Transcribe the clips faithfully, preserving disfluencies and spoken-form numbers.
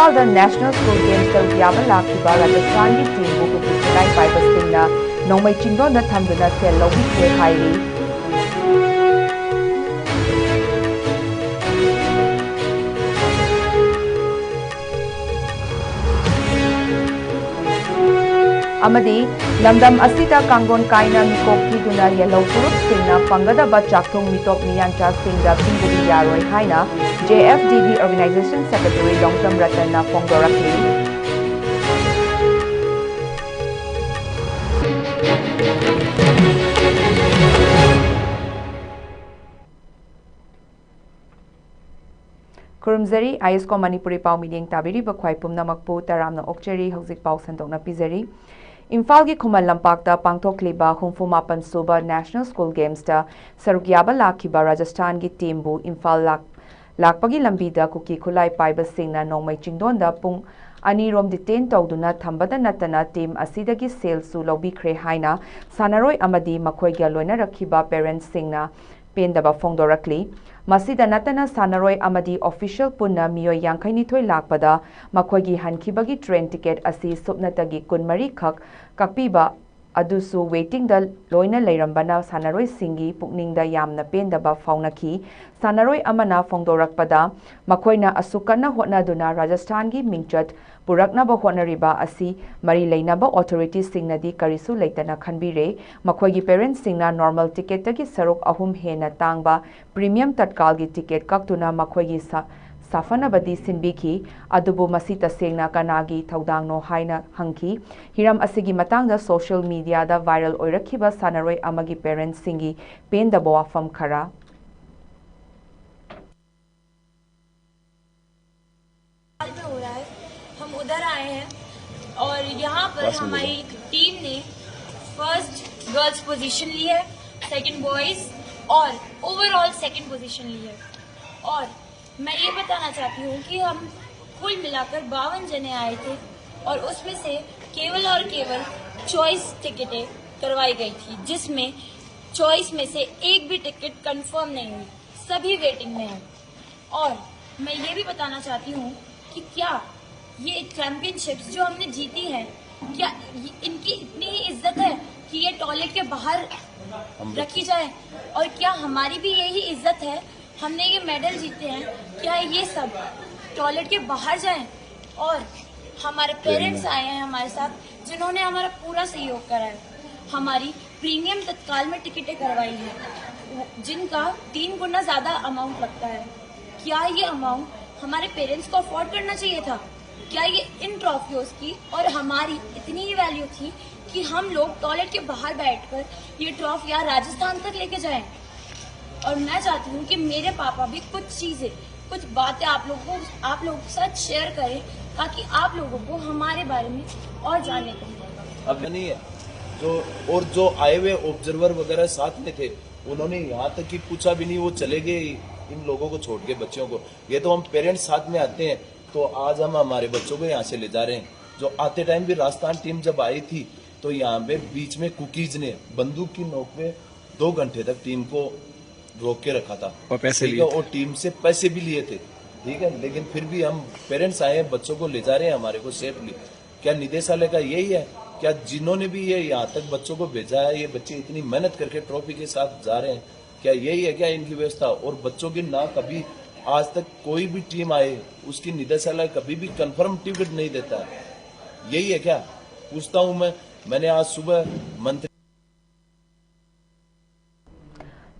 ꯏꯝꯐꯥꯜꯗ National School Games ꯇꯔꯨꯛ ꯌꯥꯕ ꯂꯥꯛꯈꯤꯕ ꯔꯥꯖꯁꯊꯥꯟꯒꯤ ꯇꯤꯝꯕꯨ ꯀꯨꯀꯤ ꯈꯨꯠꯂꯥꯏ ꯄꯥꯏꯕꯁꯤꯡꯅ ꯅꯣꯡꯃꯩ ꯆꯤꯡꯗꯣꯟꯗ ꯊꯝꯗꯨꯅ ꯁꯦꯜ ꯂꯧꯕꯤꯈ꯭ꯔꯦ ꯍꯥꯏꯔꯤ꯫ ꯑꯃꯗꯤ ꯂꯝꯗꯝ ꯑꯁꯤꯗ ꯀꯥꯡꯂꯣꯟ ꯀꯥꯏꯅ ꯃꯤꯀꯣꯛ ꯊꯤꯗꯨꯅ ꯌꯦꯜꯍꯧ ꯐꯨꯔꯨꯞꯁꯤꯡꯅ ꯐꯪꯒꯗꯕ ꯆꯥꯛꯊꯨꯡ ꯃꯤꯇꯣꯞ ꯃꯤꯌꯥꯟꯆꯥꯁꯤꯡꯗ ꯄꯤꯕꯗꯤ ꯌꯥꯔꯣꯏ ꯍꯥꯏꯅ J F D ꯒꯤ Organization Secretary ꯂꯣꯡꯆꯝ ꯔꯇꯟꯅ ꯐꯣꯡꯗꯣꯔꯛꯂꯤ꯫ ꯈꯨꯔꯨꯝꯖꯔꯤ꯫ ꯑꯥꯏ ꯑꯦꯁ ꯀꯣꯝ ꯃꯅꯤꯄꯨꯔꯤ ꯄꯥꯎ ꯃꯤꯠꯌꯦꯡ ꯇꯥꯕꯤꯔꯤꯕ ꯈ꯭ꯋꯥꯏ ꯄꯨꯝꯅꯃꯛꯄꯨ ꯇꯔꯥꯝꯅ ꯑꯣꯛꯆꯔꯤ꯫ ꯍꯧꯖꯤꯛ ꯄꯥꯎ ꯁꯟꯗꯣꯛꯅ ꯄꯤꯖꯔꯤ꯫ ꯏꯝꯐꯥꯜꯒꯤ ꯈꯨꯃꯟ ꯂꯝꯄꯥꯛꯇ ꯄꯥꯡꯊꯣꯛꯂꯤꯕ ꯍꯨꯝꯐꯨ ꯃꯥꯄꯟ ꯁꯨꯕ National School Games ꯇ ꯁꯔꯨꯛ ꯌꯥꯕ ꯂꯥꯛꯈꯤꯕ ꯔꯥꯖꯁꯊꯥꯟꯒꯤ ꯇꯤꯝꯕꯨ ꯏꯝꯐꯥꯜ ꯂꯥꯛ-, ꯂꯥꯛꯄꯒꯤ ꯂꯝꯕꯤꯗ ꯀꯨꯀꯤ ꯈꯨꯠꯂꯥꯏ ꯄꯥꯏꯕꯁꯤꯡꯅ ꯅꯣꯡꯃꯩ ꯆꯤꯡꯗꯣꯟꯗ ꯄꯨꯡ ꯑꯅꯤꯔꯣꯝ detain ꯇꯧꯗꯨꯅ ꯊꯝꯕꯗ ꯅꯠꯇꯅ ꯇꯤꯝ ꯑꯁꯤꯗꯒꯤ ꯁꯦꯜꯁꯨ ꯂꯧꯕꯤꯈ꯭ꯔꯦ ꯍꯥꯏꯅ ꯁꯥꯟꯅꯔꯣꯏ ꯑꯃꯗꯤ ꯃꯈꯣꯏꯒ ꯂꯣꯏꯅꯔꯛꯈꯤꯕ parents ꯁꯤꯡꯅ ꯄꯦꯟꯗꯕ ꯐꯣꯡꯗꯣꯔꯛꯂꯤ꯫ ꯃꯁꯤꯗ ꯅꯠꯇꯅ ꯁꯥꯟꯅꯔꯣꯏ ꯑꯃꯗꯤ official ꯄꯨꯟꯅ ꯃꯤꯑꯣꯏ ꯌꯥꯡꯈꯩꯅꯤꯊꯣꯏ ꯂꯥꯛꯄꯗ ꯃꯈꯣꯏꯒꯤ ꯍꯟꯈꯤꯕꯒꯤ train ticket ꯑꯁꯤ ꯁꯨꯞꯅꯇꯒꯤ ꯀꯨꯟꯃꯔꯤ ꯈꯛ ꯀꯛꯄꯤꯕ ꯑꯗꯨꯁꯨ waiting ꯗ ꯂꯣꯏꯅ ꯂꯩꯔꯝꯕꯅ ꯁꯥꯟꯅꯔꯣꯏꯁꯤꯡꯒꯤ ꯄꯨꯛꯅꯤꯡꯗ ꯌꯥꯝꯅ ꯄꯦꯟꯗꯕ ꯐꯥꯎꯅꯈꯤ꯫ ꯁꯥꯟꯅꯔꯣꯏ ꯑꯃꯅ ꯐꯣꯡꯗꯣꯔꯛꯄꯗ, ꯃꯈꯣꯏꯅ ꯑꯁꯨꯛ ꯀꯟꯅ ꯍꯣꯠꯅꯗꯨꯅ ꯔꯥꯖꯁꯊꯥꯟꯒꯤ ꯃꯤꯡꯆꯠ ꯄꯨꯔꯛꯅꯕ ꯍꯣꯠꯅꯔꯤꯕ ꯑꯁꯤ ꯃꯔꯤ ꯂꯩꯅꯕ authority ꯁꯤꯡꯅꯗꯤ ꯀꯔꯤꯁꯨ ꯂꯩꯇꯅ ꯈꯟꯕꯤꯔꯦ꯫ ꯃꯈꯣꯏꯒꯤ parents ꯁꯤꯡꯅ normal ticket ꯇꯒꯤ ꯁꯔꯨꯛ ꯑꯍꯨꯝ ꯍꯦꯟꯅ ꯇꯥꯡꯕ premium ꯇꯠꯀꯥꯜꯒꯤ ticket ꯀꯛꯇꯨꯅ ꯃꯈꯣꯏꯒꯤ ꯁꯥ-, ꯁꯥꯐꯅꯕꯗꯤ ꯁꯤꯟꯕꯤꯈꯤ꯫ ꯑꯗꯨꯕꯨ ꯃꯁꯤ ꯇꯁꯦꯡꯅ ꯀꯅꯥꯒꯤ ꯊꯧꯗꯥꯡꯅꯣ ꯍꯥꯏꯅ ꯍꯪꯈꯤ꯫ ꯍꯤꯔꯝ ꯑꯁꯤꯒꯤ ꯃꯇꯥꯡꯗ social media ꯗ viral ꯑꯣꯏꯔꯛꯈꯤꯕ ꯁꯥꯟꯅꯔꯣꯏ ꯑꯃꯒꯤ parents ꯁꯤꯡꯒꯤ ꯄꯦꯟꯗꯕ ꯋꯥꯐꯝ ꯈꯔ꯫ हो रहा है। हम उधर आए हैं और यहाँ पर हमारी टीम ने first girls position ली है, second boys और overall second position ली है। और मैं ये बताना चाहती हूँ कि हम कुल मिलाकर बावन जने आए थे और उसमें से केवल और केवल चॉइस टिकटें करवाई गई थी, जिसमें चॉइस में से एक भी टिकट कंफर्म नहीं हुई, सभी वेटिंग में है। और मैं ये भी बताना चाहती हूँ कि क्या ये चैंपियनशिप्स जो हमने जीती है, क्या ये- इनकी इतनी ही इज्जत है कि ये टॉयलेट के बाहर रखी जाए? और क्या हमारी भी यही इज्जत है? हमने ये मेडल जीते हैं, क्या ये सब टॉयलेट के बाहर जाएं? और हमारे पेरेंट्स आए हैं हमारे साथ, जिन्होंने हमारा पूरा सहयोग करा है। हमारी प्रीमियम तत्काल में टिकटें करवाई हैं, जिनका तीन गुना ज्यादा अमाउंट लगता है। क्या ये अमाउंट हमारे पेरेंट्स को अफोर्ड करना चाहिए था? क्या ये इन ट्रॉफियों की और हमारी इतनी ही वैल्यू थी कि हम लोग टॉयलेट के बाहर बैठकर ये ट्रॉफियां राजस्थान तक लेके जाएं? और मैं चाहती हूँ कि मेरे पापा भी कुछ चीजें, कुछ बातें आप लोगों को, आप लोगों के साथ शेयर करें, ताकि आप लोगों को हमारे बारे में और जानने को मिले। अब नहीं है जो, और जो आए हुए ऑब्जर्वर वगैरह साथ में थे, उन्होंने यहाँ तक कि पूछा भी नहीं, वो चले गए इन लोगों को छोड़ के, बच्चों को। ये तो हम पेरेंट्स साथ में आते हैं, तो आज हम हमारे बच्चों को यहाँ से ले जा रहे हैं। जो आते टाइम भी राजस्थान टीम जब आई थी, तो यहाँ पे बीच में कुकीज ने बंदूक की नोक पे दो घंटे तक टीम को रोक के रखा था। और पैसे ठीक लिए है, और टीम से पैसे भी लिए थे, ठीक है, लेकिन फिर भी हम पेरेंट्स आए हैं, बच्चों को ले जा रहे हैं हमारे को सेफली। क्या निदेशालय का यही है? क्या जिन्होंने भी ये यहाँ तक बच्चों को भेजा है, ये बच्चे इतनी मेहनत करके ट्रॉफी के साथ जा रहे हैं, क्या यही है क्या इनकी व्यवस्था? और बच्चों की ना कभी आज तक कोई भी टीम आए, उसकी निदेशालय कभी भी कंफर्म टिकट नहीं देता है, यही है क्या? पूछता हूँ मैं। मैंने आज सुबह मंत्री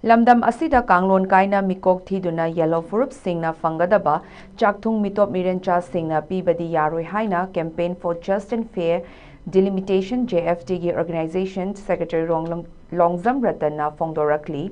ꯂꯝꯗꯝ ꯑꯁꯤꯗ ꯀꯥꯡꯂꯣꯟ ꯀꯥꯏꯅ ꯃꯤꯀꯣꯛ ꯊꯤꯗꯨꯅ ꯌꯦꯜꯍꯧ ꯐꯨꯔꯨꯞꯁꯤꯡꯅ ꯐꯪꯒꯗꯕ ꯆꯥꯛꯊꯨꯡ ꯃꯤꯇꯣꯞ ꯃꯤꯔꯦꯟꯆꯥꯁꯤꯡꯅ ꯄꯤꯕꯗꯤ ꯌꯥꯔꯣꯏ ꯍꯥꯏꯅ Campaign for Just and Fair Delimitation, JFD, ꯒꯤ ꯑꯣꯔꯒꯅꯥꯏꯖꯦꯁꯟ ꯁꯦꯀ꯭ꯔꯦꯇꯔꯤ ꯔꯣꯡꯂꯝ-, ꯂꯣꯡꯖꯝ ꯔꯇꯟꯅ ꯐꯣꯡꯗꯣꯔꯛꯂꯤ꯫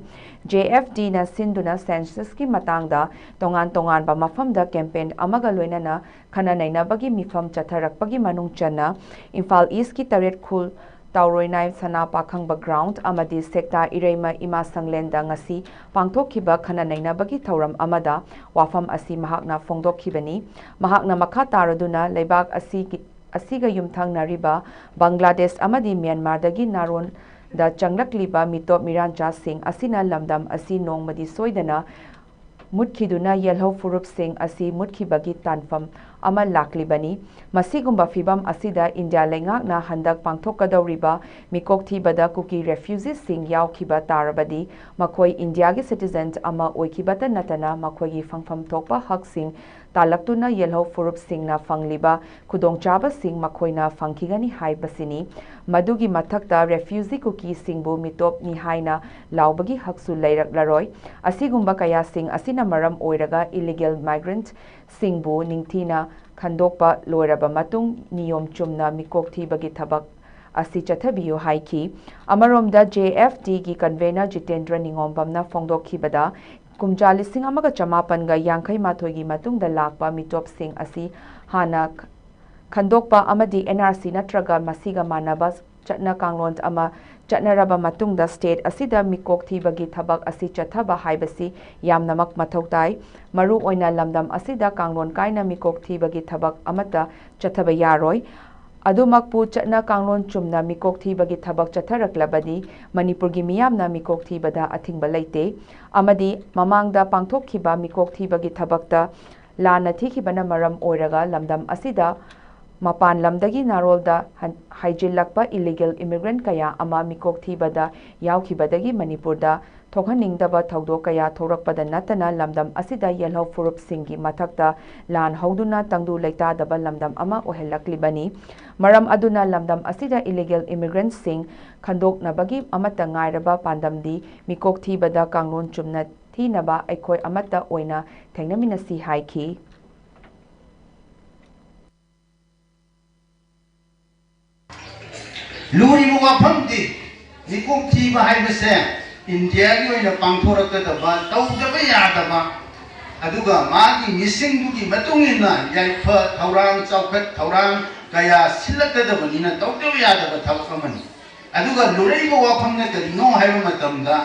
JFD ꯅ ꯁꯤꯟꯗꯨꯅ ꯁꯦꯟꯁꯁꯀꯤ ꯃꯇꯥꯡꯗ ꯇꯣꯉꯥꯟ ꯇꯣꯉꯥꯟꯕ ꯃꯐꯝꯗ ꯀꯦꯝꯄꯦꯟ ꯑꯃꯒ ꯂꯣꯏꯅꯅ ꯈꯟꯅ ꯅꯩꯅꯕꯒꯤ ꯃꯤꯐꯝ ꯆꯠꯊꯔꯛꯄꯒꯤ ꯃꯅꯨꯡ ꯆꯟꯅ ꯏꯝꯐꯥꯜ ꯏꯁꯀꯤ ꯇꯔꯦꯠ ꯈꯨꯜ ꯇꯥꯎꯔꯣꯏꯅꯥꯏ ꯁꯅꯥ ꯄꯥꯈꯪꯕ ꯒ꯭ꯔꯥꯎꯟꯗ ꯑꯃꯗꯤ ꯁꯦꯛꯇꯥ ꯏꯔꯩꯃ ꯏꯃꯥ ꯁꯪꯂꯦꯟꯗ ꯉꯁꯤ ꯄꯥꯡꯊꯣꯛꯈꯤꯕ ꯈꯟꯅ ꯅꯩꯅꯕꯒꯤ ꯊꯧꯔꯝ ꯑꯃꯗ ꯋꯥꯐꯝ ꯑꯁꯤ ꯃꯍꯥꯛꯅ ꯐꯣꯡꯗꯣꯛꯈꯤꯕꯅꯤ꯫ ꯃꯍꯥꯛꯅ ꯃꯈꯥ ꯇꯥꯔꯗꯨꯅ ꯂꯩꯕꯥꯛ ꯑꯁꯤꯒꯤ, ꯑꯁꯤꯒ ꯌꯨꯝꯊꯪꯅꯔꯤꯕ ꯕꯪꯒ꯭ꯂꯥꯗꯦꯁ ꯑꯃꯗꯤ ꯃ꯭ꯌꯥꯟꯃꯥꯔꯗꯒꯤ ꯅꯥꯔꯣꯟꯗ ꯆꯪꯂꯛꯂꯤꯕ ꯃꯤꯇꯣꯞ ꯃꯤꯔꯥꯟꯆꯥꯁꯤꯡ ꯑꯁꯤꯅ ꯂꯝꯗꯝ ꯑꯁꯤ ꯅꯣꯡꯃꯗꯤ ꯁꯣꯏꯗꯅ ꯃꯨꯠꯈꯤꯗꯨꯅ ꯌꯦꯜꯍꯧ ꯐꯨꯔꯨꯞꯁꯤꯡ ꯑꯁꯤ ꯃꯨꯠꯈꯤꯕꯒꯤ ꯇꯥꯟꯐꯝ ꯑꯃ ꯂꯥꯛꯂꯤꯕꯅꯤ꯫ ꯃꯁꯤꯒꯨꯝꯕ ꯐꯤꯚꯝ ꯑꯁꯤꯗ ꯏꯟꯗꯤꯌꯥ ꯂꯩꯉꯥꯛꯅ ꯍꯟꯗꯛ ꯄꯥꯡꯊꯣꯛꯀꯗꯧꯔꯤꯕ ꯃꯤꯀꯣꯛ ꯊꯤꯕꯗ ꯀꯨꯀꯤ refugeeꯁꯤꯡ ꯌꯥꯎꯈꯤꯕ ꯇꯥꯔꯕꯗꯤ ꯃꯈꯣꯏ ꯏꯟꯗꯤꯌꯥꯒꯤ citizen ꯑꯃ ꯑꯣꯏꯈꯤꯕꯇ ꯅꯠꯇꯅ ꯃꯈꯣꯏꯒꯤ ꯐꯪꯐꯝ ꯊꯣꯛꯄ ꯍꯛꯁꯤꯡ ꯇꯥꯜꯂꯛꯇꯨꯅ ꯌꯦꯜꯍꯧ ꯐꯨꯔꯨꯞꯁꯤꯡꯅ ꯐꯪꯂꯤꯕ ꯈꯨꯗꯣꯡꯆꯥꯕꯁꯤꯡ ꯃꯈꯣꯏꯅ ꯐꯪꯈꯤꯒꯅꯤ ꯍꯥꯏꯕꯁꯤꯅꯤ꯫ ꯃꯗꯨꯒꯤ ꯃꯊꯛꯇ refugee ꯀꯨꯀꯤꯁꯤꯡꯕꯨ ꯃꯤꯇꯣꯞꯅꯤ ꯍꯥꯏꯅ ꯂꯥꯎꯕꯒꯤ ꯍꯛꯁꯨ ꯂꯩꯔꯛꯂꯔꯣꯏ꯫ ꯑꯁꯤꯒꯨꯝꯕ ꯀꯌꯥꯁꯤꯡ ꯑꯁꯤꯅ ꯃꯔꯝ ꯑꯣꯏꯔꯒ illegal migrant ꯁꯤꯡꯕꯨ ꯅꯤꯡꯊꯤꯅ ꯈꯟꯗꯣꯛꯄ ꯂꯣꯏꯔꯕ ꯃꯇꯨꯡ ꯅꯤꯌꯣꯝ ꯆꯨꯝꯅ ꯃꯤꯀꯣꯛ ꯊꯤꯕꯒꯤ ꯊꯕꯛ ꯑꯁꯤ ꯆꯠꯊꯕꯤꯌꯨ ꯍꯥꯏꯈꯤ꯫ ꯑꯃꯔꯣꯝꯗ, J F Dꯒꯤ convener ꯖꯤꯇꯦꯟꯗ꯭ꯔ ꯅꯤꯉꯣꯝꯕꯝꯅ ꯐꯣꯡꯗꯣꯛꯈꯤꯕꯗ, ꯀꯨꯝꯖꯥ ꯂꯤꯁꯤꯡ ꯑꯃꯒ ꯆꯃꯥꯄꯟꯒ ꯌꯥꯡꯈꯩ ꯃꯥꯊꯣꯏꯒꯤ ꯃꯇꯨꯡꯗ ꯂꯥꯛꯄ ꯃꯤꯇꯣꯞꯁꯤꯡ ꯑꯁꯤ ꯍꯥꯟꯅ ꯈꯟꯗꯣꯛꯄ ꯑꯃꯗꯤ N R C ꯅꯠꯇ꯭ꯔꯒ ꯃꯁꯤꯒ ꯃꯥꯟꯅꯕ ꯆꯠꯅ ꯀꯥꯡꯂꯣꯟ ꯑꯃ ꯆꯠꯅꯔꯕ ꯃꯇꯨꯡꯗ state ꯑꯁꯤꯗ ꯃꯤꯀꯣꯛ ꯊꯤꯕꯒꯤ ꯊꯕꯛ ꯑꯁꯤ ꯆꯠꯊꯕ ꯍꯥꯏꯕꯁꯤ ꯌꯥꯝꯅꯃꯛ ꯃꯊꯧ ꯇꯥꯏ꯫ ꯃꯔꯨ ꯑꯣꯏꯅ ꯂꯝꯗꯝ ꯑꯁꯤꯗ ꯀꯥꯡꯂꯣꯟ ꯀꯥꯏꯅ ꯃꯤꯀꯣꯛ ꯊꯤꯕꯒꯤ ꯊꯕꯛ ꯑꯃꯠꯇ ꯆꯠꯊꯕ ꯌꯥꯔꯣꯏ꯫ ꯑꯗꯨꯃꯛꯄꯨ ꯆꯠꯅ ꯀꯥꯡꯂꯣꯟ ꯆꯨꯝꯅ ꯃꯤꯀꯣꯛ ꯊꯤꯕꯒꯤ ꯊꯕꯛ ꯆꯠꯊꯔꯛꯂꯕꯗꯤ ꯃꯅꯤꯄꯨꯔꯒꯤ ꯃꯤꯌꯥꯝꯅ ꯃꯤꯀꯣꯛ ꯊꯤꯕꯗ ꯑꯊꯤꯡꯕ ꯂꯩꯇꯦ꯫ ꯑꯃꯗꯤ ꯃꯃꯥꯡꯗ ꯄꯥꯡꯊꯣꯛꯈꯤꯕ ꯃꯤꯀꯣꯛ ꯊꯤꯕꯒꯤ ꯊꯕꯛꯇ ꯂꯥꯟꯅ ꯊꯤꯈꯤꯕꯅ ꯃꯔꯝ ꯑꯣꯏꯔꯒ ꯂꯝꯗꯝ ꯑꯁꯤꯗ ꯃꯄꯥꯟ ꯂꯝꯗꯒꯤ ꯅꯥꯔꯣꯜꯗ ꯍꯟ-, ꯍꯥꯏꯖꯤꯜꯂꯛꯄ illegal immigrant ꯀꯌꯥ ꯑꯃ ꯃꯤꯀꯣꯛ ꯊꯤꯕꯗ ꯌꯥꯎꯈꯤꯕꯗꯒꯤ ꯃꯅꯤꯄꯨꯔꯗ ꯊꯣꯛꯍꯟꯅꯤꯡꯗꯕ ꯊꯧꯗꯣꯛ ꯀꯌꯥ ꯊꯣꯛꯂꯛꯄꯗ ꯅꯠꯇꯅ ꯂꯝꯗꯝ ꯑꯁꯤꯗ ꯌꯦꯜꯍꯧ ꯐꯨꯔꯨꯞꯁꯤꯡꯒꯤ ꯃꯊꯛꯇ ꯂꯥꯟ ꯍꯧꯗꯨꯅ ꯇꯪꯗꯨ ꯂꯩꯇꯥꯗꯕ ꯂꯝꯗꯝ ꯑꯃ ꯑꯣꯏꯍꯜꯂꯛꯂꯤꯕꯅꯤ꯫ ꯃꯔꯝ ꯑꯗꯨꯅ ꯂꯝꯗꯝ ꯑꯁꯤꯗ illegal immigrantꯁꯤꯡ ꯈꯟꯗꯣꯛꯅꯕꯒꯤ ꯑꯃꯠꯇ ꯉꯥꯏꯔꯕ ꯄꯥꯟꯗꯝꯗꯤ ꯃꯤꯀꯣꯛ ꯊꯤꯕꯗ ꯀꯥꯡꯂꯣꯟ ꯆꯨꯝꯅ ꯊꯤꯅꯕ ꯑꯩꯈꯣꯏ ꯑꯃꯠꯇ ꯑꯣꯏꯅ ꯊꯦꯡꯅꯃꯤꯟꯅꯁꯤ ꯍꯥꯏꯈꯤ꯫ ꯂꯨꯔꯤꯕ ꯋꯥꯐꯝꯗꯤ ꯃꯤꯀꯣꯛ ꯊꯤꯕ ꯍꯥꯏꯕꯁꯦ ꯏꯟꯗꯤꯌꯥꯒꯤ ꯑꯣꯏꯅ ꯄꯥꯡꯊꯣꯔꯛꯀꯗꯕ, ꯇꯧꯗꯕ ꯌꯥꯗꯕ, ꯑꯗꯨꯒ ꯃꯥꯒꯤ ꯃꯤꯁꯤꯡꯗꯨꯒꯤ ꯃꯇꯨꯡ ꯏꯟꯅ ꯌꯥꯏꯐ ꯊꯧꯔꯥꯡ, ꯆꯥꯎꯈꯠ ꯊꯧꯔꯥꯡ ꯀꯌꯥ ꯁꯤꯜꯂꯛꯀꯗꯕꯅꯤꯅ ꯇꯧꯗꯕ ꯌꯥꯗꯕ ꯊꯕꯛ ꯑꯃꯅꯤ꯫ ꯑꯗꯨꯒ ꯂꯨꯔꯛꯏꯕ ꯋꯥꯐꯝꯅ ꯀꯔꯤꯅꯣ ꯍꯥꯏꯕ ꯃꯇꯝꯗ,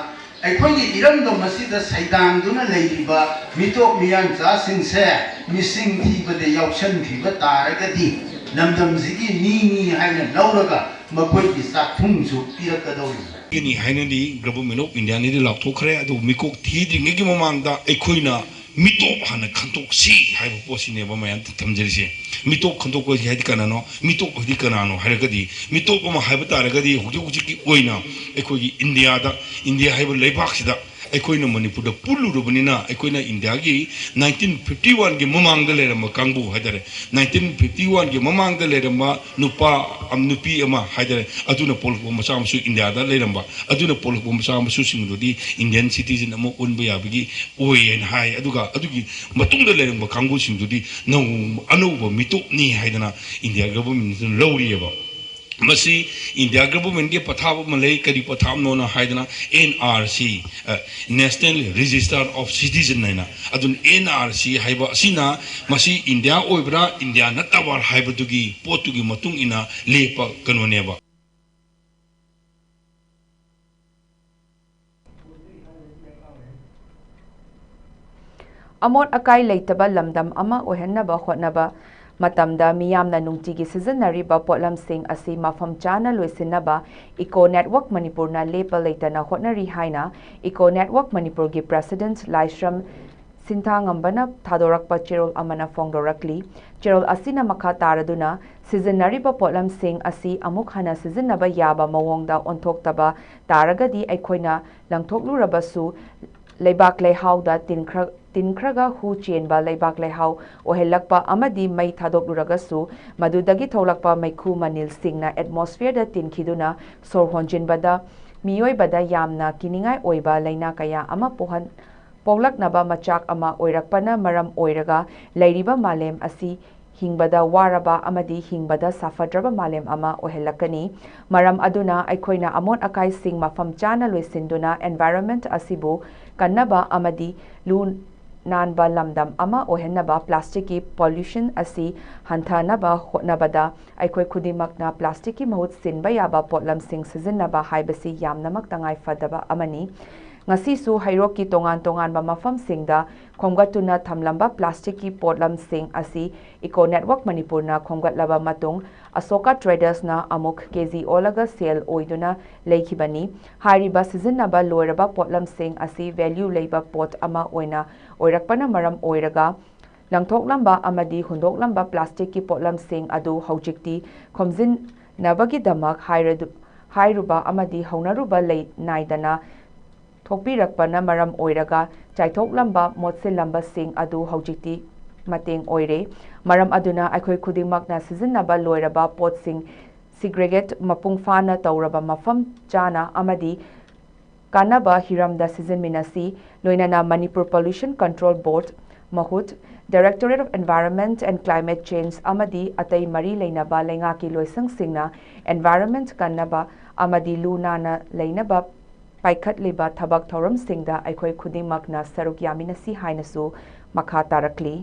ꯑꯩꯈꯣꯏꯒꯤ ꯏꯔꯝꯗꯝ ꯑꯁꯤꯗ ꯁꯩꯗꯥꯡꯗꯨꯅ ꯂꯩꯔꯤꯕ ꯃꯤꯇꯣꯞ ꯃꯤꯌꯥꯟꯆꯥꯁꯤꯡꯁꯦ ꯃꯤꯁꯤꯡ ꯊꯤꯕꯗ ꯌꯥꯎꯁꯟꯈꯤꯕ ꯇꯥꯔꯒꯗꯤ, ꯂꯝꯗꯝꯁꯤꯒꯤ ꯃꯤꯅꯤ ꯍꯥꯏꯅ ꯂꯧꯔꯒ ꯃꯈꯣꯏꯒꯤ ꯆꯥꯛꯊꯨꯝꯁꯨ ꯄꯤꯔꯛꯀꯗꯧꯔꯤꯕꯅꯤ꯫ ꯒꯤꯅꯤ ꯍꯥꯏꯅꯗꯤ Government of Indiaꯅꯗꯤ ꯂꯥꯎꯊꯣꯛꯈ꯭ꯔꯦ, ꯑꯗꯨꯕꯨ ꯃꯤꯀꯣꯛ ꯊꯤꯗ꯭ꯔꯤꯉꯩꯒꯤ ꯃꯃꯥꯡꯗ ꯑꯩꯈꯣꯏꯅ ꯃꯤꯇꯣꯞ ꯍꯥꯟꯅ ꯈꯟꯗꯣꯛꯁꯤ ꯍꯥꯏꯕ ꯄꯣꯠꯁꯤꯅꯦꯕ ꯃꯌꯥꯝ ꯊꯝꯖꯔꯤꯁꯦ꯫ ꯃꯤꯇꯣꯞ ꯈꯟꯗꯣꯛꯄ ꯍꯥꯏꯗꯤ ꯀꯅꯥꯅꯣ? ꯃꯤꯇꯣꯞ ꯍꯥꯏꯗꯤ ꯀꯅꯥꯅꯣ ꯍꯥꯏꯔꯒꯗꯤ, ꯃꯤꯇꯣꯞ ꯑꯃ ꯍꯥꯏꯕ ꯇꯥꯔꯒꯗꯤ ꯍꯧꯖꯤꯛ ꯍꯧꯖꯤꯛꯀꯤ ꯑꯣꯏꯅ ꯑꯩꯈꯣꯏꯒꯤ ꯏꯟꯗꯤꯌꯥꯗ, ꯏꯟꯗꯤꯌꯥ ꯍꯥꯏꯕ ꯂꯩꯕꯥꯛꯁꯤꯗ ꯑꯩꯈꯣꯏꯅ ꯃꯅꯤꯄꯨꯔꯗ ꯄꯨꯜꯂꯨꯔꯕꯅꯤꯅ, ꯑꯩꯈꯣꯏꯅ ꯏꯟꯗꯤꯌꯥꯒꯤ ꯅꯥꯏꯟꯇꯤꯟ ꯐꯤꯐꯇꯤ ꯋꯥꯟꯒꯤ ꯃꯃꯥꯡꯗ ꯂꯩꯔꯝꯕ ꯀꯥꯡꯕꯨ ꯍꯥꯏꯇꯥꯔꯦ, ꯅꯥꯏꯟꯇꯤꯟ ꯐꯤꯐꯇꯤ ꯋꯥꯟꯒꯤ ꯃꯃꯥꯡꯗ ꯂꯩꯔꯝꯕ ꯅꯨꯄꯥ ꯑꯝ-, ꯅꯨꯄꯤ ꯑꯃ ꯍꯥꯏꯇꯥꯔꯦ, ꯑꯗꯨꯅ ꯄꯣꯛꯂꯛꯄ ꯃꯆꯥ ꯃꯁꯨ ꯏꯟꯗꯤꯌꯥꯗ ꯂꯩꯔꯝꯕ, ꯑꯗꯨꯅ ꯄꯣꯛꯂꯛꯄ ꯃꯆꯥ ꯃꯁꯨꯁꯤꯡꯗꯨꯗꯤ ꯏꯟꯗꯤꯌꯟ ꯁꯤꯇꯤꯖꯟ ꯑꯃ ꯑꯣꯟꯕ ꯌꯥꯕꯒꯤ ꯑꯣꯏ ꯍꯥꯏꯅ ꯍꯥꯏ꯫ ꯑꯗꯨꯒ ꯑꯗꯨꯒꯤ ꯃꯇꯨꯡꯗ ꯂꯩꯔꯝꯕ ꯀꯥꯡꯕꯨꯁꯤꯡꯗꯨꯗꯤ ꯅꯧ-, ꯑꯅꯧꯕ ꯃꯤꯇꯣꯞꯅꯤ ꯍꯥꯏꯗꯅ ꯏꯟꯗꯤꯌꯥ ꯒꯚꯔꯟꯃꯦꯟꯠꯇꯨꯅ ꯂꯧꯔꯤꯑꯕ꯫ ꯃꯁꯤ ꯏꯟꯗꯤꯌꯥ ꯒꯚꯔꯟꯃꯦꯟꯠꯀꯤ ꯄꯊꯥꯞ ꯑꯃ ꯂꯩ꯫ ꯀꯔꯤ ꯄꯊꯥꯞꯅꯣꯅ ꯍꯥꯏꯗꯅ, ꯑꯦꯟ ꯑꯥꯔ ꯁꯤ, ꯑ, National Register of Citizen ꯍꯥꯏꯅ꯫ ꯑꯗꯨꯅ ꯑꯦꯟ ꯑꯥꯔ ꯁꯤ ꯍꯥꯏꯕ ꯑꯁꯤꯅ ꯃꯁꯤ ꯏꯟꯗꯤꯌꯥ ꯑꯣꯏꯕ꯭ꯔꯥ, ꯏꯟꯗꯤꯌꯥ ꯅꯠꯇꯕ꯭ꯔꯥ ꯍꯥꯏꯕꯗꯨꯒꯤ ꯄꯣꯠꯇꯨꯒꯤ ꯃꯇꯨꯡ ꯏꯟꯅ ꯂꯦꯞꯄ ꯀꯩꯅꯣꯅꯦꯕ꯫ ꯑꯃꯣꯠ ꯑꯀꯥꯏ ꯂꯩꯇꯕ ꯂꯝꯗꯝ ꯑꯃ ꯑꯣꯏꯍꯟꯅꯕ ꯍꯣꯠꯅꯕ ꯃꯇꯝꯗ ꯃꯤꯌꯥꯝꯅ ꯅꯨꯡꯇꯤꯒꯤ ꯁꯤꯖꯤꯟꯅꯔꯤꯕ ꯄꯣꯠꯂꯝꯁꯤꯡ ꯑꯁꯤ ꯃꯐꯝ ꯆꯥꯅ ꯂꯣꯏꯁꯤꯟꯅꯕ Eco Network ꯃꯅꯤꯄꯨꯔꯅ ꯂꯦꯞꯄ ꯂꯩꯇꯅ ꯍꯣꯠꯅꯔꯤ ꯍꯥꯏꯅ Eco Network ꯃꯅꯤꯄꯨꯔꯒꯤ President ꯂꯥꯏꯁ꯭ꯔꯝ ꯁꯤꯟꯊꯥꯉꯝꯕꯅ ꯊꯥꯗꯣꯔꯛꯄ ꯆꯦꯔꯣꯜ ꯑꯃꯅ ꯐꯣꯡꯗꯣꯔꯛꯂꯤ꯫ ꯆꯦꯔꯣꯜ ꯑꯁꯤꯅ ꯃꯈꯥ ꯇꯥꯔꯗꯨꯅ, ꯁꯤꯖꯤꯟꯅꯔꯤꯕ ꯄꯣꯠꯂꯝꯁꯤꯡ ꯑꯁꯤ ꯑꯃꯨꯛ ꯍꯟꯅ ꯁꯤꯖꯤꯟꯅꯕ ꯌꯥꯕ ꯃꯑꯣꯡꯗ ꯑꯣꯟꯊꯣꯛꯇꯕ ꯇꯥꯔꯒꯗꯤ, ꯑꯩꯈꯣꯏꯅ ꯂꯪꯊꯣꯛꯂꯨꯔꯕꯁꯨ ꯂꯩꯕꯥꯛ ꯂꯩꯍꯥꯎꯗ ꯇꯤꯟꯈ꯭ꯔ-, ꯇꯤꯟꯈ꯭ꯔꯒ ꯍꯨ ꯆꯦꯟꯕ ꯂꯩꯕꯥꯛ ꯂꯩꯍꯥꯎ ꯑꯣꯏꯍꯜꯂꯛꯄ ꯑꯃꯗꯤ ꯃꯩ ꯊꯥꯗꯣꯛꯂꯨꯔꯒꯁꯨ ꯃꯗꯨꯗꯒꯤ ꯊꯣꯛꯂꯛꯄ ꯃꯩꯈꯨ ꯃꯅꯤꯜꯁꯤꯡꯅ atmosphere ꯗ ꯇꯤꯟꯈꯤꯗꯨꯅ ꯁꯣꯔ ꯍꯣꯟꯖꯤꯟꯕꯗ ꯃꯤꯑꯣꯏꯕꯗ ꯌꯥꯝꯅ ꯀꯤꯅꯤꯡꯉꯥꯏ ꯑꯣꯏꯕ ꯂꯥꯏꯅꯥ ꯀꯌꯥ ꯑꯃ ꯄꯣꯛꯍꯟ-, ꯄꯣꯛꯂꯛꯅꯕ ꯃꯆꯥꯛ ꯑꯃ ꯑꯣꯏꯔꯛꯄꯅ ꯃꯔꯝ ꯑꯣꯏꯔꯒ ꯂꯩꯔꯤꯕ ꯃꯥꯂꯦꯝ ꯑꯁꯤ ꯍꯤꯡꯕꯗ ꯋꯥꯔꯕ ꯑꯃꯗꯤ ꯍꯤꯡꯕꯗ ꯁꯥꯐꯗ꯭ꯔꯕ ꯃꯥꯂꯦꯝ ꯑꯃ ꯑꯣꯏꯍꯜꯂꯛꯀꯅꯤ꯫ ꯃꯔꯝ ꯑꯗꯨꯅ ꯑꯩꯈꯣꯏꯅ ꯑꯃꯣꯠ ꯑꯀꯥꯏꯁꯤꯡ ꯃꯐꯝ ꯆꯥꯅ ꯂꯣꯏꯁꯤꯟꯗꯨꯅ environment ꯑꯁꯤꯕꯨ ꯀꯟꯅꯕ ꯑꯃꯗꯤ ꯂꯨ ꯅꯥꯟꯕ ꯂꯝꯗꯝ ꯑꯃ ꯑꯣꯏꯍꯟꯅꯕ plastic ꯀꯤ pollution ꯑꯁꯤ ꯍꯟꯊꯅꯕ ꯍꯣꯠꯅꯕꯗ ꯑꯩꯈꯣꯏ ꯈꯨꯗꯤꯡꯃꯛꯅ plastic ꯀꯤ ꯃꯍꯨꯠ ꯁꯤꯟꯕ ꯌꯥꯕ ꯄꯣꯠꯂꯝꯁꯤꯡ ꯁꯤꯖꯤꯟꯅꯕ ꯍꯥꯏꯕꯁꯤ ꯌꯥꯝꯅꯃꯛ ꯇꯉꯥꯏ ꯐꯗꯕ ꯑꯃꯅꯤ꯫ ꯉꯁꯤꯁꯨ ꯍꯩꯔꯣꯛꯀꯤ ꯇꯣꯉꯥꯟ ꯇꯣꯉꯥꯟꯕ ꯃꯐꯝꯁꯤꯡꯗ ꯈꯣꯝꯒꯠꯇꯨꯅ ꯊꯝꯂꯝꯕ plasticꯀꯤ ꯄꯣꯠꯂꯝꯁꯤꯡ ꯑꯁꯤ Eco Network ꯃꯅꯤꯄꯨꯔꯅ ꯈꯣꯝꯒꯠꯂꯕ ꯃꯇꯨꯡ, ꯑꯁꯣꯀꯥ Tradersꯅ ꯑꯃꯨꯛ ꯀꯦꯖꯤ ꯑꯣꯜꯂꯒ ꯁꯦꯜ ꯑꯣꯏꯗꯨꯅ ꯂꯩꯈꯤꯕꯅꯤ꯫ ꯍꯥꯏꯔꯤꯕ ꯁꯤꯖꯤꯟꯅꯕ ꯂꯣꯏꯔꯕ ꯄꯣꯠꯂꯝꯁꯤꯡ ꯑꯁꯤ value ꯂꯩꯕ ꯄꯣꯠ ꯑꯃ ꯑꯣꯏꯅ ꯑꯣꯏꯔꯛꯄꯅ ꯃꯔꯝ ꯑꯣꯏꯔꯒ, ꯂꯪꯊꯣꯛꯂꯝꯕ ꯑꯃꯗꯤ ꯍꯨꯟꯗꯣꯛꯂꯝꯕ plasticꯀꯤ ꯄꯣꯠꯂꯝꯁꯤꯡ ꯑꯗꯨ ꯍꯧꯖꯤꯛꯇꯤ ꯈꯣꯝꯖꯤꯟꯅꯕꯒꯤꯗꯃꯛ ꯍꯥꯏꯔꯗꯨ-, ꯍꯥꯏꯔꯨꯕ ꯑꯃꯗꯤ ꯍꯧꯅꯔꯨꯕ ꯂꯩ ꯅꯥꯏꯗꯅ ꯊꯣꯛꯄꯤꯔꯛꯄꯅ ꯃꯔꯝ ꯑꯣꯏꯔꯒ, ꯆꯥꯏꯊꯣꯛꯂꯝꯕ, ꯃꯣꯠꯁꯤꯜꯂꯝꯕꯁꯤꯡ ꯑꯗꯨ ꯍꯧꯖꯤꯛꯇꯤ ꯃꯇꯦꯡ ꯑꯣꯏꯔꯦ꯫ ꯃꯔꯝ ꯑꯗꯨꯅ ꯑꯩꯈꯣꯏ ꯈꯨꯗꯤꯡꯃꯛꯅ ꯁꯤꯖꯤꯟꯅꯕ ꯂꯣꯏꯔꯕ ꯄꯣꯠꯁꯤꯡ segregate ꯃꯄꯨꯡ ꯐꯥꯅ ꯇꯧꯔꯕ, ꯃꯐꯝ ꯆꯥꯅ ꯑꯃꯗꯤ ꯀꯥꯟꯅꯕ ꯍꯤꯔꯝꯗ ꯁꯤꯖꯤꯟꯃꯤꯟꯅꯁꯤ꯫ ꯂꯣꯏꯅꯅ Manipur Pollution Control Board, ꯃꯍꯨꯠ, Directorate of Environment and Climate Change ꯑꯃꯗꯤ ꯑꯇꯩ ꯃꯔꯤ ꯂꯩꯅꯕ ꯂꯩꯉꯥꯛꯀꯤ ꯂꯣꯏꯁꯪꯁꯤꯡꯅ environment ꯀꯟꯅꯕ ꯑꯃꯗꯤ ꯂꯨ ꯅꯥꯟꯅ ꯂꯩꯅꯕ ꯄꯥꯏꯈꯠꯂꯤꯕ ꯊꯕꯛ ꯊꯧꯔꯝꯁꯤꯡꯗ ꯑꯩꯈꯣꯏ ꯈꯨꯗꯤꯡꯃꯛꯅ ꯁꯔꯨꯛ ꯌꯥꯃꯤꯟꯅꯁꯤ ꯍꯥꯏꯅꯁꯨ ꯃꯈꯥ ꯇꯥꯔꯛꯂꯤ꯫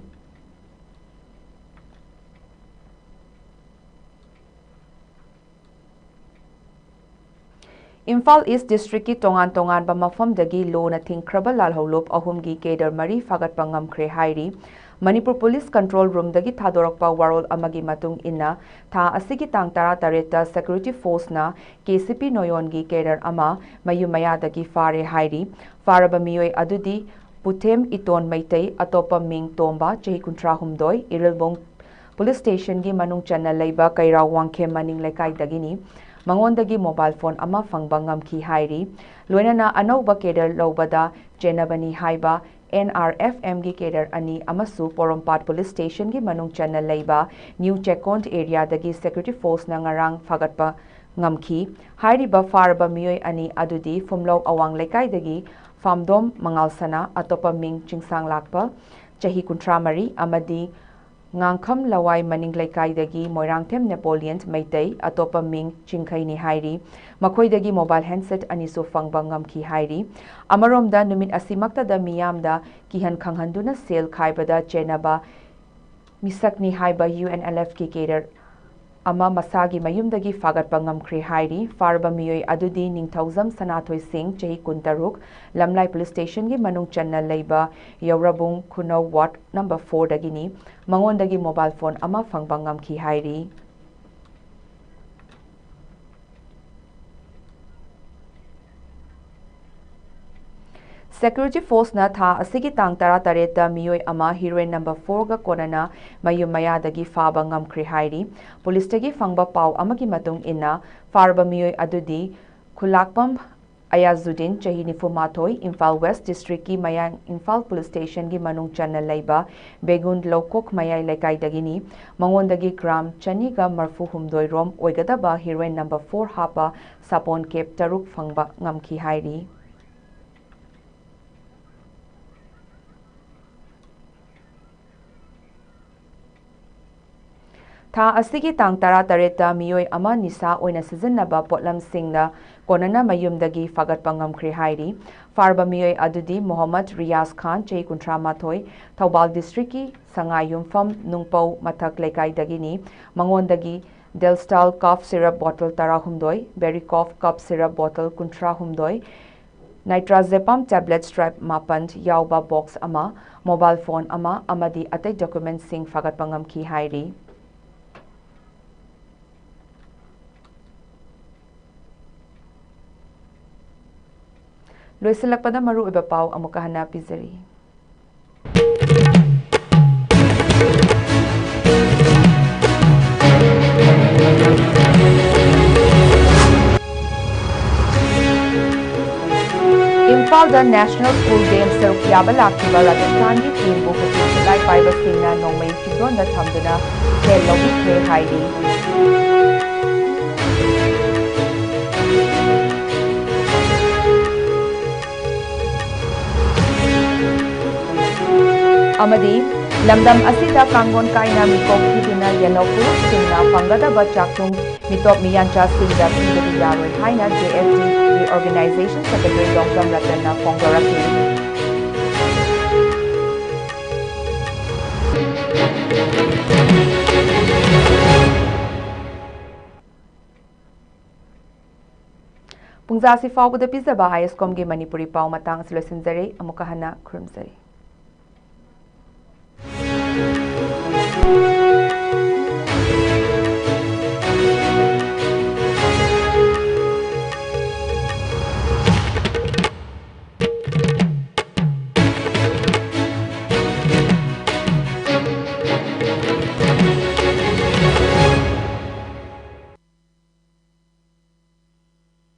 ꯏꯝꯐꯥꯜ East Districtꯀꯤ ꯇꯣꯉꯥꯟ ꯇꯣꯉꯥꯟꯕ ꯃꯐꯝꯗꯒꯤ ꯂꯣꯅ ꯊꯤꯡꯈ꯭ꯔꯕ ꯂꯥꯜꯍꯧꯂꯨꯞ ꯑꯍꯨꯝꯒꯤ cadre ꯃꯔꯤ ꯐꯥꯒꯠꯄ ꯉꯝꯈ꯭ꯔꯦ ꯍꯥꯏꯔꯤ꯫ ꯃꯅꯤꯄꯨꯔ Police Control Roomꯗꯒꯤ ꯊꯥꯗꯣꯔꯛꯄ ꯋꯥꯔꯣꯜ ꯑꯃꯒꯤ ꯃꯇꯨꯡ ꯏꯟꯅ, ꯊꯥ ꯑꯁꯤꯒꯤ ꯇꯥꯡ ꯇꯔꯥꯇꯔꯦꯠꯇ security forceꯅ KCP ꯅꯣꯌꯣꯟꯒꯤ cadre ꯑꯃ ꯃꯌꯨꯝ ꯃꯌꯥꯗꯒꯤ ꯐꯥꯔꯦ ꯍꯥꯏꯔꯤ꯫ ꯐꯥꯔꯕ ꯃꯤꯑꯣꯏ ꯑꯗꯨꯗꯤ ꯄꯨꯊꯦꯝ ꯏꯇꯣꯟ ꯃꯩꯇꯩ, ꯑꯇꯣꯞꯄ ꯃꯤꯡ ꯇꯣꯝꯕ, ꯆꯍꯤ ꯀꯨꯟꯊ꯭ꯔꯥꯍꯨꯝꯗꯣꯏ, ꯏꯔꯤꯜꯕꯣꯡ Police Stationꯒꯤ ꯃꯅꯨꯡ ꯆꯟꯅ ꯂꯩꯕ ꯀꯩꯔꯥꯎ ꯋꯥꯡꯈꯦꯝ ꯃꯅꯤꯡ ꯂꯩꯀꯥꯏꯗꯒꯤꯅꯤ꯫ ꯃꯉꯣꯟꯗꯒꯤ mobile phone ꯑꯃ ꯐꯪꯕ ꯉꯝꯈꯤ ꯍꯥꯏꯔꯤ꯫ ꯂꯣꯏꯅꯅ ꯑꯅꯧꯕ cadre ꯂꯧꯕꯗ ꯆꯦꯟꯅꯕꯅꯤ ꯍꯥꯏꯕ NRFMꯒꯤ cadre ꯑꯅꯤ ꯑꯃꯁꯨ ꯄꯣꯔꯣꯝꯄꯥꯠ Police Stationꯒꯤ ꯃꯅꯨꯡ ꯆꯟꯅ ꯂꯩꯕ New Checkon areaꯗꯒꯤ security forceꯅ ꯉꯔꯥꯡ ꯐꯥꯒꯠꯄ ꯉꯝꯈꯤ꯫ ꯍꯥꯏꯔꯤꯕ ꯐꯥꯔꯕ ꯃꯤꯑꯣꯏ ꯑꯅꯤ ꯑꯗꯨꯗꯤ ꯐꯨꯝꯂꯧ ꯑꯋꯥꯡ ꯂꯩꯀꯥꯏꯗꯒꯤ ꯐꯥꯝꯗꯣꯝ ꯃꯉꯥꯜꯁꯅꯥ, ꯑꯇꯣꯞꯄ ꯃꯤꯡ ꯆꯤꯡꯁꯥꯡ ꯂꯥꯛꯄ, ꯆꯍꯤ ꯀꯨꯟꯊ꯭ꯔꯥ ꯃꯔꯤ, ꯑꯃꯗꯤ ꯉꯥꯡꯈꯝ ꯂꯋꯥꯏ ꯃꯅꯤꯡ ꯂꯩꯀꯥꯏꯗꯒꯤ ꯃꯣꯏꯔꯥꯡꯊꯦꯝ Napoleon ꯃꯩꯇꯩ, ꯑꯇꯣꯞꯄ ꯃꯤꯡ ꯆꯤꯡꯈꯩꯅꯤ ꯍꯥꯏꯔꯤ꯫ ꯃꯈꯣꯏꯗꯒꯤ mobile handset ꯑꯅꯤꯁꯨ ꯐꯪꯕ ꯉꯝꯈꯤ ꯍꯥꯏꯔꯤ꯫ ꯑꯃꯔꯣꯝꯗ, ꯅꯨꯃꯤꯠ ꯑꯁꯤꯃꯛꯇꯗ ꯃꯤꯌꯥꯝꯗ ꯀꯤꯍꯟ ꯈꯪꯍꯟꯗꯨꯅ ꯁꯦꯜ ꯈꯥꯏꯕꯗ ꯆꯦꯟꯅꯕ ꯃꯤꯁꯛꯅꯤ ꯍꯥꯏꯕ UNLFꯀꯤ cadre ꯑꯃ ꯃꯁꯥꯒꯤ ꯃꯌꯨꯝꯗꯒꯤ ꯐꯥꯒꯠꯄ ꯉꯝꯈ꯭ꯔꯦ ꯍꯥꯏꯔꯤ꯫ ꯐꯥꯔꯕ ꯃꯤꯑꯣꯏ ꯑꯗꯨꯗꯤ ꯅꯤꯡꯊꯧꯖꯝ ꯁꯅꯥꯊꯣꯏ ꯁꯤꯡ, ꯆꯍꯤ ꯀꯨꯟꯇꯔꯨꯛ, ꯂꯝꯂꯥꯏ ꯄꯨꯂꯤꯁ ꯁ꯭ꯇꯦꯁꯟꯒꯤ ꯃꯅꯨꯡ ꯆꯟꯅ ꯂꯩꯕ ꯌꯧꯔꯕꯨꯡ ꯈꯨꯅꯧ ꯋꯥꯔꯗ ꯅꯝꯕꯔ ꯐꯣꯔꯗꯒꯤꯅꯤ꯫ ꯃꯉꯣꯟꯗꯒꯤ ꯃꯣꯕꯥꯏꯜ ꯐꯣꯟ ꯑꯃ ꯐꯪꯕ ꯉꯝꯈꯤ ꯍꯥꯏꯔꯤ꯫ ꯁꯦꯀ꯭ꯌꯨꯔꯤꯇꯤ ꯐꯣꯔꯁꯅ ꯊꯥ ꯑꯁꯤꯒꯤ ꯇꯥꯡ ꯇꯔꯥꯇꯔꯦꯠꯇ ꯃꯤꯑꯣꯏ ꯑꯃ ꯍꯤꯔꯣꯏꯟ ꯅꯝꯕꯔ ꯐꯣꯔꯒ ꯀꯣꯟꯅꯅ ꯃꯌꯨꯝ ꯃꯌꯥꯗꯒꯤ ꯐꯥꯕ ꯉꯝꯈ꯭ꯔꯦ ꯍꯥꯏꯔꯤ꯫ ꯄꯨꯂꯤꯁꯇꯒꯤ ꯐꯪꯕ ꯄꯥꯎ ꯑꯃꯒꯤ ꯃꯇꯨꯡ ꯏꯟꯅ, ꯐꯥꯔꯕ ꯃꯤꯑꯣꯏ ꯑꯗꯨꯗꯤ ꯈꯨꯂꯥꯛꯄꯝ ꯑꯌꯥꯖꯨꯗꯤꯟ, ꯆꯍꯤ ꯅꯤꯐꯨ ꯃꯥꯊꯣꯏ, ꯏꯝꯐꯥꯜ ꯋꯦꯁ ꯗꯤꯁꯇ꯭ꯔꯤꯛꯀꯤ ꯃꯌꯥꯡ ꯏꯝꯐꯥꯜ ꯄꯨꯂꯤꯁ ꯁ꯭ꯇꯦꯁꯟꯒꯤ ꯃꯅꯨꯡ ꯆꯟꯅ ꯂꯩꯕ ꯕꯦꯒꯨꯟ ꯂꯧꯀꯣꯛ ꯃꯌꯥꯏ ꯂꯩꯀꯥꯏꯗꯒꯤꯅꯤ꯫ ꯃꯉꯣꯟꯗꯒꯤ ꯒ꯭ꯔꯥꯝ ꯆꯅꯤꯒ ꯃꯔꯐꯨ ꯍꯨꯝꯗꯣꯏ ꯔꯣꯝ ꯑꯣꯏꯒꯗꯕ ꯍꯤꯔꯣꯏꯟ ꯅꯝꯕꯔ ꯐꯣꯔ ꯍꯥꯞꯄ ꯁꯥꯄꯣꯟ ꯀꯦꯞ ꯇꯔꯨꯛ ꯐꯪꯕ ꯉꯝꯈꯤ ꯍꯥꯏꯔꯤ꯫ ꯊꯥ ꯑꯁꯤꯒꯤ ꯇꯥꯡ ꯇꯔꯥꯇꯔꯦꯠꯇ ꯃꯤꯑꯣꯏ ꯑꯃ ꯅꯤꯁꯥ ꯑꯣꯏꯅ ꯁꯤꯖꯤꯟꯅꯕ ꯄꯣꯠꯂꯝꯁꯤꯡꯅ ꯀꯣꯟꯅꯅ ꯃꯌꯨꯝꯗꯒꯤ ꯐꯥꯒꯠꯄ ꯉꯝꯈ꯭ꯔꯦ ꯍꯥꯏꯔꯤ꯫ ꯐꯥꯔꯕ ꯃꯤꯑꯣꯏ ꯑꯗꯨꯗꯤ ꯃꯣꯍꯝꯃꯗ ꯔꯤꯌꯥꯖ ꯈꯥꯟ, ꯆꯍꯤ ꯀꯨꯟꯊ꯭ꯔꯥ ꯃꯥꯊꯣꯏ, ꯊꯧꯕꯥꯜ ꯗꯤꯁꯇ꯭ꯔꯤꯛꯀꯤ ꯁꯉꯥꯏꯌꯨꯝꯐꯝ ꯅꯨꯡꯄꯧ ꯃꯊꯛ ꯂꯩꯀꯥꯏꯗꯒꯤꯅꯤ꯫ ꯃꯉꯣꯟꯗꯒꯤ ꯗꯦꯜꯁꯇꯥꯜ ꯀꯐ ꯁꯤꯔꯞ ꯕꯣꯇꯜ ꯇꯔꯥꯍꯨꯝꯗꯣꯏ, ꯕꯦꯔꯤꯀꯣꯐ ꯀꯐ ꯁꯤꯔꯞ ꯕꯣꯇꯜ ꯀꯨꯟꯊ꯭ꯔꯥꯍꯨꯝꯗꯣꯏ, ꯅꯥꯏꯇ꯭ꯔꯥꯖꯦꯄꯥꯝ ꯇꯦꯕ꯭ꯂꯦꯠ ꯁ꯭ꯇ꯭ꯔꯦꯞ ꯃꯥꯄꯟ ꯌꯥꯎꯕ ꯕꯣꯛꯁ ꯑꯃ, ꯃꯣꯕꯥꯏꯜ ꯐꯣꯟ ꯑꯃ ꯑꯃꯗꯤ ꯑꯇꯩ ꯗꯣꯀꯨꯃꯦꯟꯠꯁꯤꯡ ꯐꯥꯒꯠꯄ ꯉꯝꯈꯤ ꯍꯥꯏꯔꯤ꯫ ꯂꯣꯏꯁꯤꯜꯂꯛꯄꯗ ꯃꯔꯨꯑꯣꯏꯕ ꯄꯥꯎ ꯑꯃꯨꯛꯀ ꯍꯟꯅ ꯄꯤꯖꯔꯤ꯫ ꯏꯝꯐꯥꯜꯗ ꯅꯦꯁꯅꯦꯜ ꯁ꯭ꯀꯨꯜ ꯒꯦꯝꯁ ꯁꯔꯨꯛ ꯌꯥꯕ ꯂꯥꯛꯈꯤꯕ ꯔꯥꯖꯁꯊꯥꯟꯒꯤ ꯇꯤꯝꯕꯨ ꯈꯨꯠꯁꯨ ꯈꯨꯠꯂꯥꯏ ꯄꯥꯏꯕꯁꯤꯡꯅ ꯅꯣꯡꯃꯩ ꯈꯤꯗꯣꯟꯗ ꯊꯝꯗꯨꯅ ꯁꯦꯜ ꯂꯧꯕꯤꯈ꯭ꯔꯦ ꯍꯥꯏꯔꯤ꯫ ꯑꯃꯗꯤ ꯂꯝꯗꯝ ꯑꯁꯤꯗ ꯀꯥꯡꯂꯣꯟ ꯀꯥꯏꯅ ꯃꯤꯀꯣꯛ ꯊꯤꯗꯨꯅ ꯌꯦꯜꯍꯧ ꯐꯨꯔꯨꯞꯁꯤꯡꯅ ꯐꯪꯒꯗꯕ ꯆꯥꯛꯊꯨꯝ ꯃꯤꯇꯣꯞ ꯃꯤꯌꯥꯟꯆꯥꯁꯤꯡꯗ ꯄꯤꯕꯗꯤ ꯌꯥꯔꯣꯏ ꯍꯥꯏꯅ J F D Reorganization Secretary ꯌꯥꯎꯁ꯭ꯔꯝ ꯔꯇꯟꯅ ꯐꯣꯡꯗꯣꯔꯛꯂꯤ꯫ ꯄꯨꯡꯖꯥꯁꯤ ꯐꯥꯎꯕꯗ ꯄꯤꯖꯕ ꯑꯥꯏ ꯑꯦꯁ ꯀꯣꯝꯒꯤ ꯃꯅꯤꯄꯨꯔꯤ ꯄꯥꯎ ꯃꯇꯥꯡ ꯑꯁꯤ ꯂꯣꯏꯁꯤꯟꯖꯔꯦ꯫ ꯑꯃꯨꯛꯀ ꯍꯟꯅ ꯈꯨꯔꯨꯝꯖꯔꯤ꯫